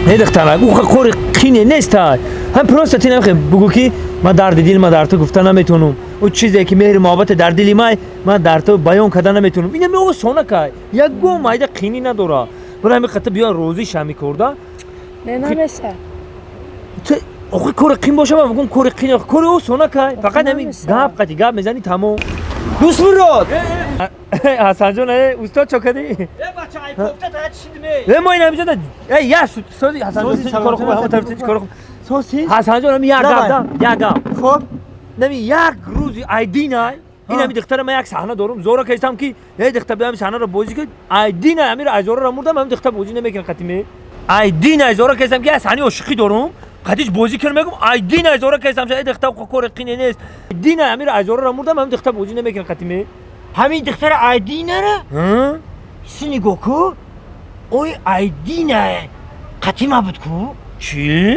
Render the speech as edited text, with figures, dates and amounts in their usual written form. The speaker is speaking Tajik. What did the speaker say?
Не, духтарак, ӯ кори қине нестай. Ҳам просто ти намехоҳӣ бугӯ, ки ман дарди дил ма дар ту гуфта наметавонам, ӯ чизе ки меҳри муҳаббате дар дили май, ман дар ту баён карда наметавонам. Ина меосона кай, ягон майда қинӣ надора. Барои ҳамин қата биё, розӣ шами корда. Не, намеша. Охи, кори қин боша, ман мегӯм, кори қин, кори осона кай, фақат ҳамин намешавад. Гап қати гап мезанӣ, тамом. Дӯст мурод. Ҳасанҷон, устод, чо кардӣ? Бача, ай кофта та чидме. Мо ин ҳамиҷода я сози, Ҳасанҷон, кори хуб, ҳама тараф кори хуб. Соси. Ҳасанҷон, ҳами як гап да, як гап. Хоб. Нами як рӯзи айдинай ин ҳами духтара, ман як саҳна дорум, зора кастам, ки эй духтар, биям, саҳнаро бозӣ кун. Айдинай ҳамиро айзораро мурдам, ҳами духтар бозӣ намекунад қатиме. Айдинай зора кастам, ки як саҳнаи ошиқӣ дорум, қатиш бозӣ кун, мегум. Айдинай зора кастам, эй духтар, кори қине нест. Динай ҳамиро айзораро мурдам, ҳами духтар бозӣ намекунад қатиме. Ҳамин духтара айдинара си нигоҳ ку, ой, айдина қатима буд ку. Чӣ?